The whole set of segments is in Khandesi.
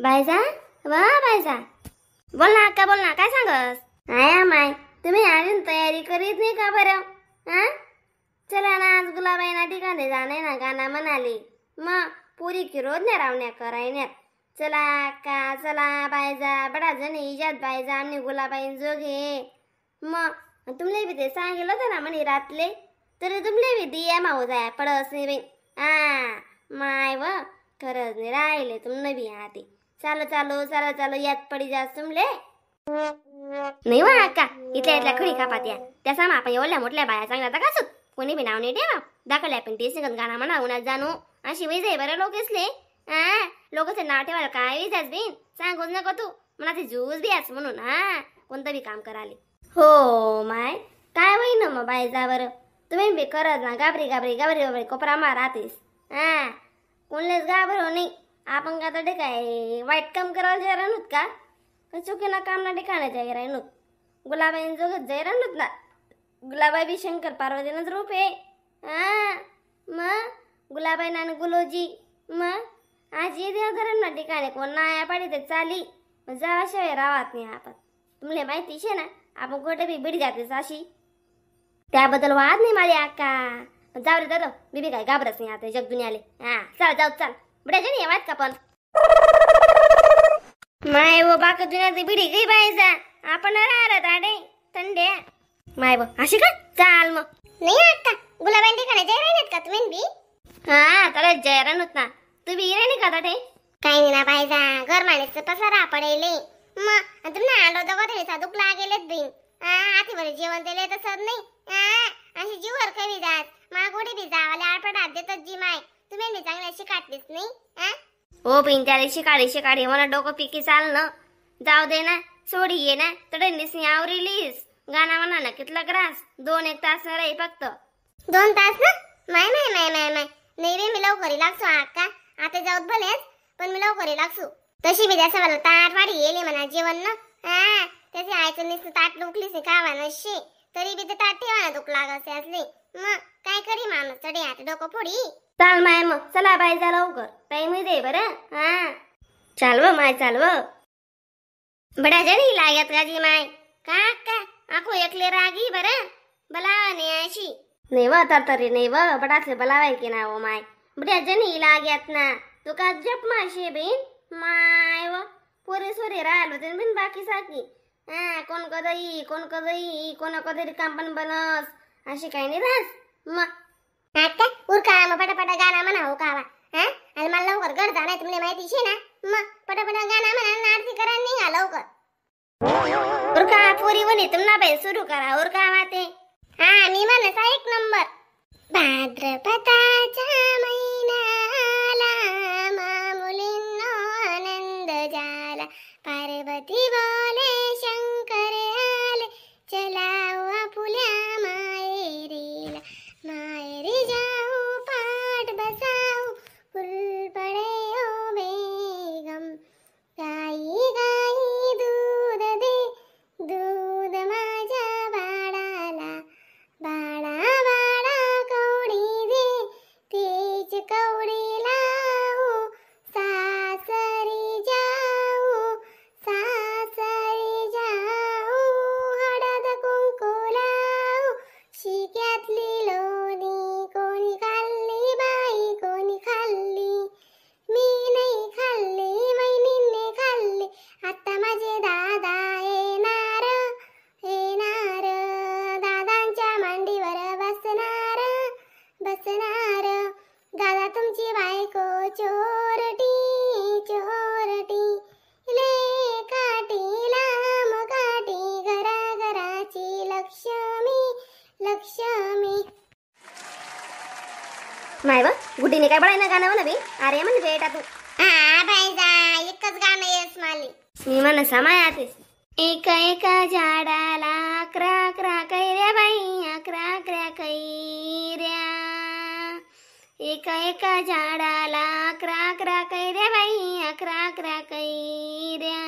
बायजा वा बायजा, बोल ना अक्का, बोल ना, काय सांगस? आया माय, तुम्ही अजून तयारी करीत नाही का बरं? हा चला ना, आज गुलाबाईना ठिकाणी जाणे ना गाणं म्हणाली, मग पुरी की रोज ना रावण्या करायण्यात. चला अक्का, चला बायजा, बडा जण इजात बायजा आमनी गुलाबाईन जोगे. मग तुमले बी ते सांगितलं होतं ना म्हणे रातले, तरी तुमले बी दिया माऊ जाया पडस नाही बाई. हा माय व खरंच नाही राहिले तुमनं बी आते. चालू चालू चालू चालू यात पडी जास तुमले. नाही वा अक्का, इथल्या इथल्या खडी कापात या त्या सामा आपण एवढ्या मोठल्या बाया चांगल्या का सुत कोणी बी नाव नाही ठेवा दाखवल्या पण ते सिंगत गाणं म्हणा उन्हात जाणू अशी वही जाई बरं लोक असले. हा लोकचे नाव ठेवायला काय विजास बिन सांगूच नको तू, म्हणा ते ज्यूस बी याच म्हणून. हा कोणतं बी काम कराले. हो माय काय होई ना मग बाई जा बरं, तुम्ही बी करत ना घाबरी घाबरी घाबरी घाबरी कोपरा मा राहतेस. हा कोणलेच घाबरू नाही आपण, का तर काय वाईट काम करायला जाय राहणूत का चुकीना काम ना ठिकाणा जाय राहणूत. गुलाबाईन जोगत जाय राहणूत ना, गुलाबाई बी शंकर पार्वतीनंच रूप आहे. हा मग गुलाबाई नान गुलोजी मग आजी देवधरण ना ठिकाणी कोण नाया पाडी ते चाली जावाशिवाय राहत नाही आपण. तुम्हाला माहिती शे ना आपण कुठे बी बीड जातेस अशी, त्याबद्दल वाद नाही माझी अक्का. पण जाऊ रे दादा, बीबी काय घाबरच नाही आता जग दुनियाले. हा चाल जाऊ चाल, बड्या जणी वाद का पण माय वो बाकी दुनियाची बिडी गई बायजा आपण राहिला ताडे थंड्या माय बो अशी का चाल मग. नाही अक्का, गुलाबाई ठिकाणी जय राहिलेत का तुम्ही बी? हा त्याला जय राहणूत ना, तू बी नाही का ताटे? काही नाही ना बायजा, घर माणसं पसारा पडेले मग तुम्ही आलो तर कधी साधूक लागेलेत बिन. आती बरे जेवण दिले तसं नाही, अशी जीवर कवी जात मागोडी बी जावाले आडपडात देतात जी माय, तुम्ही बी चांगल्या शिकाटलीच नाही. हो बिन त्याला शिकाडी शिकाडी मला डोकं पिकी चाल ना, जाऊ दे ना सोडी ये ना तडे आवरीलीस गाणं म्हणा ना कितला ग्रास 2-1 तास राही फक्त. 2 तास ना माय माय माय माय माय नाही रे, मी लवकर लागसो अक्का, आता जाऊत भलेच पण मी लवकर लागसो. तशी बी त्याचं मला ताट वाढी येले म्हणा जेवण ना. हा त्याचे आयचं नुसतं ताट लुकलीस खावा नशे तरी बी ते ताट ठेवा ना दुख लागत असले, मग काय करी माणूस चढे आता डोकं फोडी. चाल माय मग चला बाई जा लवकर टाइम दे बरं. हा चालव माय चालव, बडा जणी लागत गाजी माय का का आखो एकले रागी बरं बलावा नाही अशी नाही व तर तरी नाही व बडासले बलावाय की ना हो माय बड्या जणी लाग्यात ना तू का जप माशी बीन my व पोरे सोरे राहिलो ते बिन बाकी साकी. हा कोण कदई कोण कदई कोण कदरी काम पण बनस अशी काही नाही रास मग. आता उरका मग पटापटा गाणं म्हणा हो कावा. हा आणि मला लवकर घर जाणार तुम्हाला माहिती शे ना, मग पटापटा गाणं म्हणा आणि आरती करा निघा लवकर. उरका पोरी वणी तुम्हाला बाई सुरू करा उरका वाते. हा मी म्हणसा 1 नंबर. भाद्रपदाच्या महिन्याला मामुलींनो आनंद झाला, पार्वती बोले शंकर आले, चलाओ आपुल्या मायरीला, मायरी जाऊ पाठ बसाऊ, फुल पडे ओ बेगम, गाई गाई दूध दे दूध माझ्या बाळाला, बाळा बाळा कवडी दे तेच कवडी लावू, सासरी जाऊ सासरी जाऊ, हळद कुंकू लावू, शिक्यातली लोणी कोणी खाल्ली बाई कोणी खाल्ली, मी नाही खाल्ली मैनीने खाल्ली, आता माझे दादा येणार येणार, दादांच्या मांडीवर बसणार बसणार, दादा तुमची बायको चोरटी चोरटी, ले काठी लांब काठी, घरा घराची लक्ष्मी लक्ष्मी. माय व गुड्डीने काय बळाय ना गाणं म्हणा बी, अरे म्हण बेटा तू. हा बाईजा एकच गाणं येस माली. मी म्हण समाय आतेस. एका एका झाडाला 11 11 कैऱ्या बाई 11 11 कैऱ्या, एका एका झाडाला 11 11 कैऱ्या बाई 11 11 कैऱ्या,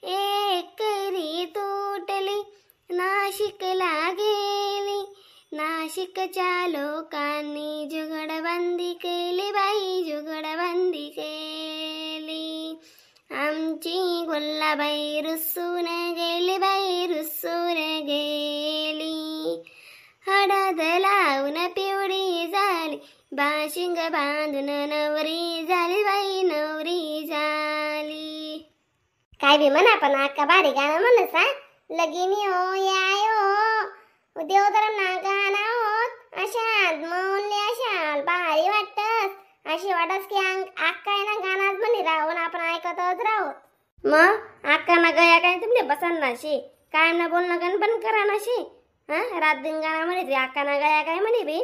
एक कैरी तुटली नाशिकला गेली, नाशिकच्या लोकांनी जुगडबंदी केली बाई जुगडबंदी केली. Gulabai रुसून गेली बाई रुसून गेली. हळद लावून पिवळी झाली बाशिंग बांधून नवरी झाली बाई नवरी झाली. काय बी म्हणा पण अक्का भारी गाणं म्हणस हा. लगीनी हो याय हो देवधर्म ना गाणं होत अशात मौनले अशाल भारी वाटतस. अशी वाटस की अक्का आहे ना गाणात म्हणे राहून आपण ऐकतच राहू. मग अक्का ना गया काय तुमले बसन ना शी काय ना बोलणं गण बंद करा ना शी. हा रात दिन गाणं म्हणे ते अक्का ना गया काय म्हणे बी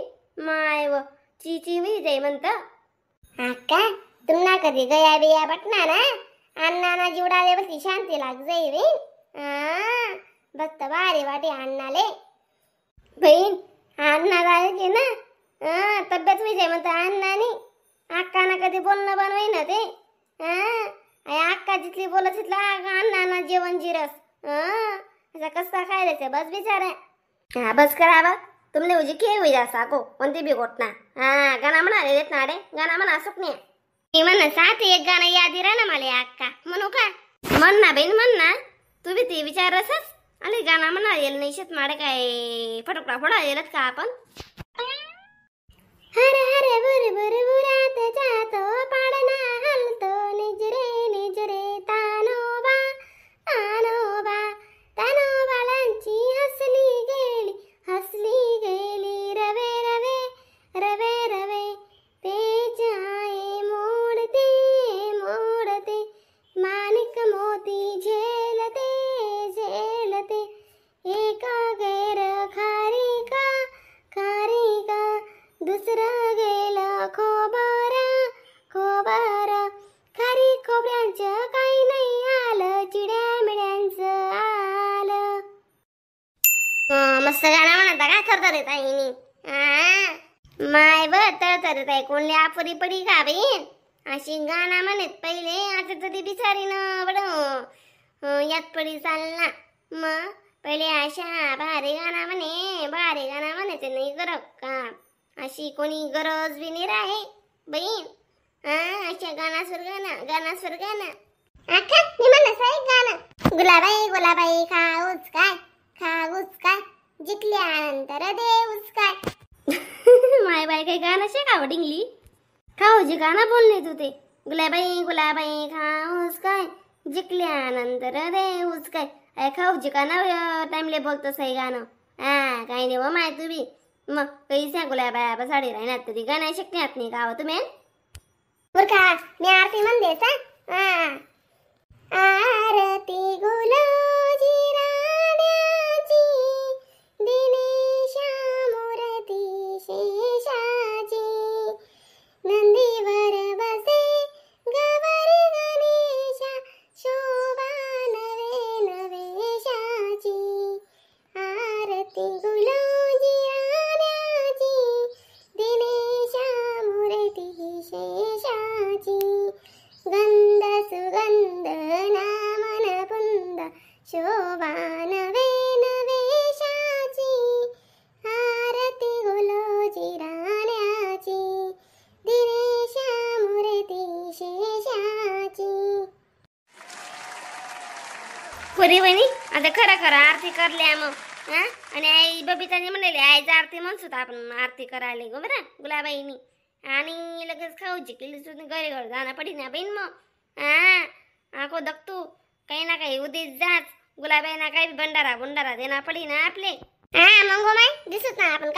माय व ची ची होई जाई म्हणत. अक्का तुम्हाला कधी गया बिया बटना ना अण्णा जीवडाले बसली शांती लाग जाई बी. हा बघत भारी वाटे अण्णाले. बहीण अण्णा जायचे ना हा तब्येत होई जाई म्हणत अण्णानी. अक्काना कधी बोलणं बनवाई ना ते. हा अक्का जिथली बोलत तिथला अण्णा जेवण जिरस. हा असा कसा खायला बस बिचारा. हा बस करा बा तुमने उजी के होई जा साको कोणती बी गोट ना. हा गाणं म्हणा येत ना रे गाणं म्हणा सुक नाही. मी म्हण साथ एक गाणं यादी राह ना मला अक्का म्हणू का? म्हण ना बहीण म्हण ना तू बी ते विचारसच आणि गाणं म्हणा येईल नाही शेत माडे काय फटकडा फोडा येलत का आपण. हर हर बुर बुर बुरात जातो पाडना हलतो निजरे निजरे तानोबा तानोबा तानोबालांची हसली गेली हसली गेली रवे रवे रवे रवे तेज आहे मोडते मोडते माणिक मोती झेलते झेलते एका गैर खारिका खारिका दुसरं गेलं खोबरा खोबरा खारी खोबऱ्यांचं काही नाही आलं चिड्या मिड्यांचं आलं. मस्त गाणं म्हणता का थरथर ताईनी. माय ब थरथर ताई कोणली आपुरी पडी का बहीण अशी गाणं म्हणत पहिले. आता तरी बिचारी न बडं यात पडी चालना. मग पहिले अशा भारी गाणं म्हणे भारी गाणं म्हणायचे नाही करत का अशी कोणी गरज बी नाही राहे बहीण. हा अशा गाणासुर गाणं गाणासुर गाणं. अक्का मी म्हणस एक गाणं गुलाबाई गुलाबाई खाऊच काय खाऊच काय जिंकल्यानंतर देऊच काय. माय बाई काही गाणं शे का डिंगली खाऊ जे गाणं बोलणे तू ते गुलाबाई गुलाबाई खाऊच काय जिंकल्यानंतर देऊच काय. अरे खाऊ जे गाणं टाइमले बोलतोस हे गाणं. हा काही नाही व माय तू बी मग काही सांग गुलाबाई साडी राहणार तरी गाणं शिकण्यात नाही का हो तुम्ही. मूर्खा मी आरती म्हणतेस. आरती गुलाजी राण्याची दिनेशा मूर्ती शेषाची नंदीवर बसे गवर गणेशा शोभा नवे नवेशाची आरती गुलाजी राण्याची दिनेशा मूर्ती शेषाची गंध सुगंध नामन पुंद शोभा नवे नवेशाची आरती गुलोजी राण्याची दिनेशा मूर्ती शेषाची. पुरी बहिणी आता खरं खरं आरती करल्या मग. हा आणि आई बबिताने म्हणलेली आईची आरती म्हणतो आपण आरती करायला गो बरं गुलाबाईनी. आणि लगेच खाऊची केली सुद्धा घरी घर जाणं पडी ना बहीण मग. हा आखो दखतू काही ना काही उद्या जाच गुलाबाईना काही भंडारा भंडारा देणार पडी ना आपले. हा मग हो माय दिसत ना आपण